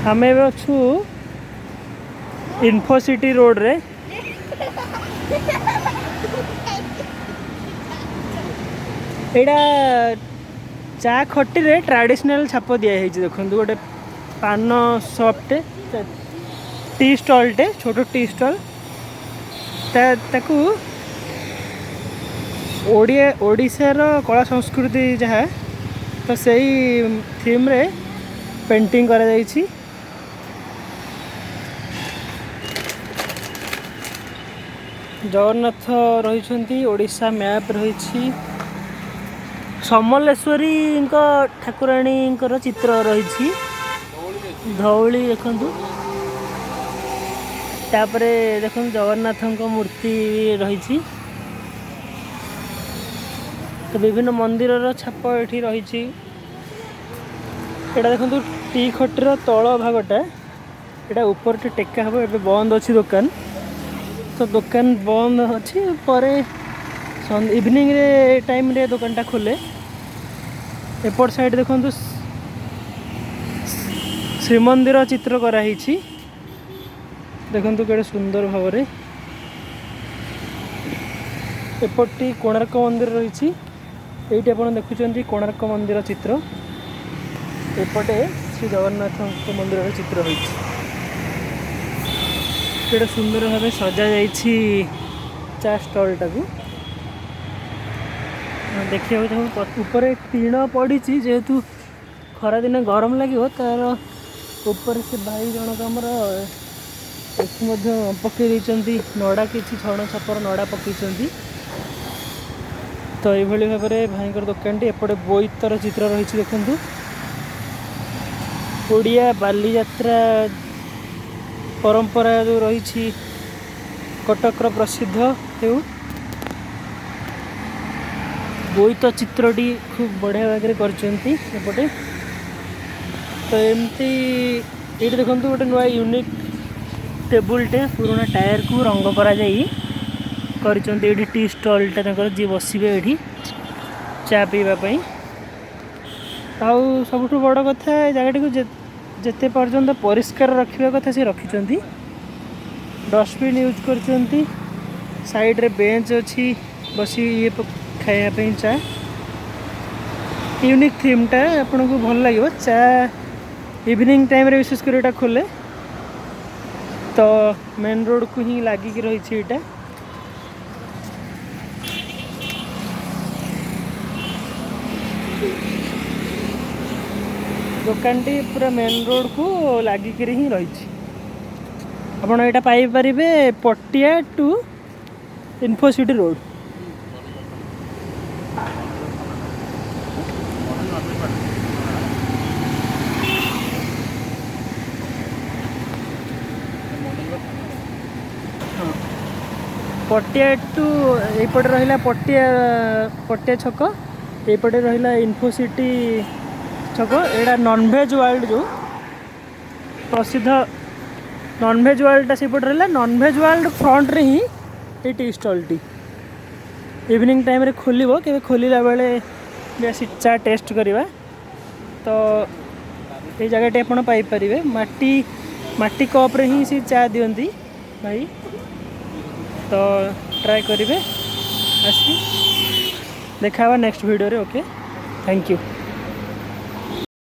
ଆମେ ଏବେ ଅଛୁ ଇନଫୋସିଟି ରୋଡ଼ରେ। ଏଇଟା ଚା ଖଟିରେ ଟ୍ରାଡ଼ିସନାଲ୍ ଛାପ ଦିଆହେଇଛି। ଦେଖନ୍ତୁ, ଗୋଟେ ପାନ ସପ୍ଟେ, ଟି ଷ୍ଟଲ୍ଟେ, ଛୋଟ ଟି ଷ୍ଟଲ୍। ତାକୁ ଓଡ଼ିଆ, ଓଡ଼ିଶାର କଳା ସଂସ୍କୃତି ଯାହା, ତ ସେଇ ଥିମ୍ରେ ପେଣ୍ଟିଂ କରାଯାଇଛି। ଜଗନ୍ନାଥ ରହିଛନ୍ତି, ଓଡ଼ିଶା ମ୍ୟାପ୍ ରହିଛି, ସମଲେଶ୍ୱରୀଙ୍କ ଠାକୁରାଣୀଙ୍କର ଚିତ୍ର ରହିଛି, ଧଉଳି ଦେଖନ୍ତୁ। ତାପରେ ଦେଖନ୍ତୁ, ଜଗନ୍ନାଥଙ୍କ ମୂର୍ତ୍ତି ରହିଛି। ତ ବିଭିନ୍ନ ମନ୍ଦିରର ଛାପ ଏଠି ରହିଛି। ଏଇଟା ଦେଖନ୍ତୁ, ଟି ଖଟିର ତଳ ଭାଗଟା ଏଇଟା। ଉପରଟି ଟେକା ହେବ। ଏବେ ବନ୍ଦ ଅଛି ଦୋକାନ। ତ ଦୋକାନ ବନ୍ଦ ଅଛି, ପରେ ଇଭିନିଂରେ ଟାଇମ୍ରେ ଦୋକାନଟା ଖୋଲେ। ଏପଟ ସାଇଡ଼୍ ଦେଖନ୍ତୁ, ଶ୍ରୀମନ୍ଦିର ଚିତ୍ର କରାହେଇଛି। ଦେଖନ୍ତୁ କେଡ଼େ ସୁନ୍ଦର ଭାବରେ। ଏପଟଟି କୋଣାର୍କ ମନ୍ଦିର ରହିଛି। ଏଇଠି ଆପଣ ଦେଖୁଛନ୍ତି କୋଣାର୍କ ମନ୍ଦିର ଚିତ୍ର। ଏପଟେ ଶ୍ରୀ ଜଗନ୍ନାଥଙ୍କ ମନ୍ଦିରର ଚିତ୍ର ରହିଛି। କେଡ଼େ ସୁନ୍ଦର ଭାବେ ସଜାଯାଇଛି ଚା ଷ୍ଟଲ୍ଟାକୁ ଦେଖିବାକୁ ଚାହୁଁ। ଉପରେ ଟିଣ ପଡ଼ିଛି, ଯେହେତୁ ଖରାଦିନେ ଗରମ ଲାଗିବ। ତାର ଉପରେ ସେ ଭାଇ ଜଣକ ଆମର ଏଠି ମଧ୍ୟ ପକେଇ ଦେଇଛନ୍ତି ନଡ଼ା, କିଛି ଛଣ ଛପର ନଡ଼ା ପକେଇଛନ୍ତି। ତ ଏଇଭଳି ଭାବରେ ଭାଇଙ୍କର ଦୋକାନଟି। ଏପଟେ ବୋଇତର ଚିତ୍ର ରହିଛି ଦେଖନ୍ତୁ। ଓଡ଼ିଆ ବାଲିଯାତ୍ରା ପରମ୍ପରା ଯେଉଁ ରହିଛି, କଟକର ପ୍ରସିଦ୍ଧ ହେଉ, ବୋଇତ ଚିତ୍ରଟି ଖୁବ୍ ବଢ଼ିଆ ଭାବରେ କରିଛନ୍ତି ଏପଟେ। ତ ଏମିତି ଏଇଠି ଦେଖନ୍ତୁ, ଗୋଟେ ନୂଆ ୟୁନିକ୍ ଟେବୁଲଟେ ପୁରୁଣା ଟାୟାରକୁ ରଙ୍ଗ କରାଯାଇ କରିଛନ୍ତି। ଏଇଠି ଟି ଷ୍ଟଲ୍ଟା ତାଙ୍କର, ଯିଏ ବସିବେ ଏଇଠି ଚା ପିଇବା ପାଇଁ। ଆଉ ସବୁଠୁ ବଡ଼ କଥା, ଏ ଜାଗାଟିକୁ ଯେତେ ପର୍ଯ୍ୟନ୍ତ ପରିଷ୍କାର ରଖିବା କଥା ସେ ରଖିଛନ୍ତି। ଡଷ୍ଟବିନ୍ ୟୁଜ୍ କରିଛନ୍ତି। ସାଇଡ଼୍ରେ ବେଞ୍ଚ ଅଛି ବସି ଇଏ ଖାଇବା ପାଇଁ ଚା। ୟୁନିକ୍ ଥିମ୍ଟା ଆପଣଙ୍କୁ ଭଲ ଲାଗିବ। ଚା ଇଭିନିଂ ଟାଇମ୍ରେ ବିଶେଷ କରି ଏଇଟା ଖୋଲେ। ତ ମେନ୍ ରୋଡ଼କୁ ହିଁ ଲାଗିକି ରହିଛି ଏଇଟା। ଦୋକାନଟି ପୁରା ମେନ୍ ରୋଡ଼କୁ ଲାଗିକିରି ହିଁ ରହିଛି। ଆପଣ ଏଇଟା ପାଇପାରିବେ ପଟିଆ ଟୁ ଇନଫୋସିଟି ରୋଡ଼। ହଁ, ପଟିଆ ଟୁ ଏଇପଟେ ରହିଲା ପଟିଆ, ପଟିଆ ଛକ। ଏଇପଟେ ରହିଲା ଇନଫୋସିଟି ଛକ। ଏଇଟା ନନଭେଜ୍ ୱାର୍ଲଡ, ଯେଉଁ ପ୍ରସିଦ୍ଧ ନନଭେଜ୍ ୱାର୍ଲଡଟା ସେଇପଟେ ରହିଲା। ନନଭେଜ୍ ୱାର୍ଲଡ ଫ୍ରଣ୍ଟରେ ହିଁ ଏଇ ଟି ଷ୍ଟଲ୍ଟି। ଇଭିନିଂ ଟାଇମ୍ରେ ଖୋଲିବ। କେବେ ଖୋଲିଲା ବେଳେ ବି ଆସି ଚା ଟେଷ୍ଟ କରିବା। ତ ଏଇ ଜାଗାଟି ଆପଣ ପାଇପାରିବେ। ମାଟି ମାଟି କପ୍ରେ ହିଁ ସେ ଚା ଦିଅନ୍ତି ଭାଇ। ତ ଟ୍ରାଏ କରିବେ ଆସି। ଦେଖା ହେବା ନେକ୍ସଟ ଭିଡ଼ିଓରେ। Okay, thank you.